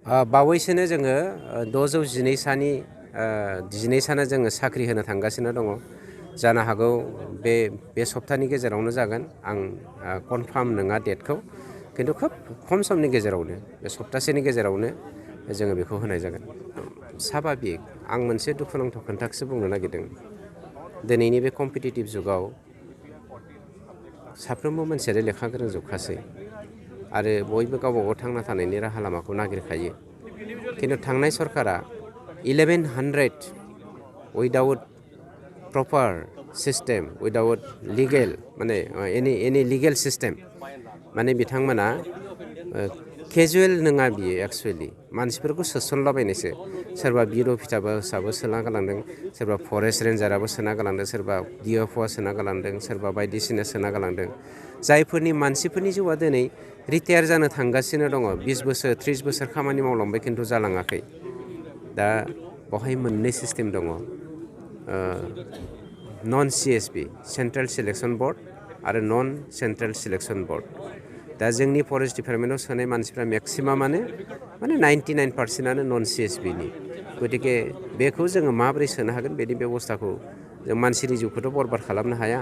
बावैसोनो जोङो 612 सानो जोङो साख्रि होनो थांगासिनो दङ। जानो हागौ बे सप्तानि गेजेरावनो जागोन। आं कनफार्म नङा डेटखौ, खिन्थु खोब खम समनि गेजेरावनो बे सप्तासेनि गेजेरावनो जोङो बेखौ होनाय जागोन। साभाबिक आं मोनसे दुखुनांथाव खोथाखौसो बुंनो नागिरदों। दिनैनि बे कम्पिटिटिभ जुगाव साफ्रोमबो मानसियानो लेखा गोरों जोबखासै आरो बयबो गावबा गाव थांना थानायनि राहा लामाखौ नागिरखायो। खिन्थु थांनाय सरकारा 1100 उइदाउट प्रपार सिस्टेम, उइदाउट लिगेल माने एनि लिगेल सिस्टेम, माने बिथांमोना केजुवेल नङा बियो एक्सुवेलि मानसिफोरखौ सोसनलाबायनायसो। सोरबा बिर' फिसाबो सोना गालांदों, सोरबा फरेस्ट रेन्जाराबो सोना गालांदों, सोरबा DFOआ सोना गालांदों, सोरबा बायदिसिना सोना गालांदों। जायफोरनि मानसिफोरनि जिउआ दिनै रिटायार जानो थांगासिनो दङ, 20 बोसोर 30 बोसोर खामानि मावलांबाय खिन्थु जालाङाखै। दा बेवहाय मोननै सिस्टेम दङ, नन CSB सेन्ट्रेल सिलेक्सन बर्ड आरो नन सेन्ट्रेल सिलेक्सन बर्ड। दा जोंनि फरेस्ट डिपार्टमेन्टआव सोनाय मानसिफ्रा मेक्सिमामानो माने 99% नन CSBनि। गतिके बेखौ जोङो माबोरै सोनो हागोन बेनि बेबस्थाखौ जों मानसिनि जिउखौथ' बरबाद खालामनो हाया।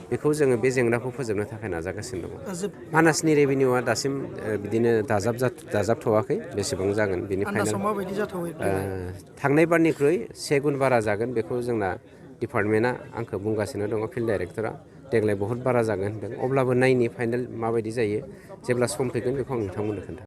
बेखौ जोङो बे जेंनाखौ फोजोबनो थाखाय नाजागासिनो दङ। मानासनि रेभिनिउआ दासिम बिदिनो दाजाबथ'वाखै, बेसेबां जागोन बेनि फाइनाल। थांनाय बारनिख्रुइ 1 गुन बारा जागोन बेखौ जोंना डिपार्टमेन्टआ आंखौ बुंगासिनो दङ, फिल्ड डाइरेक्टरा देग्लाय बहुद बारा जागोन होनदों। अब्लाबो नायनि फाइनाल माबायदि जायो, जेब्ला सम फैगोन बेखौ आं नोंथांमोननो खोन्थागोन।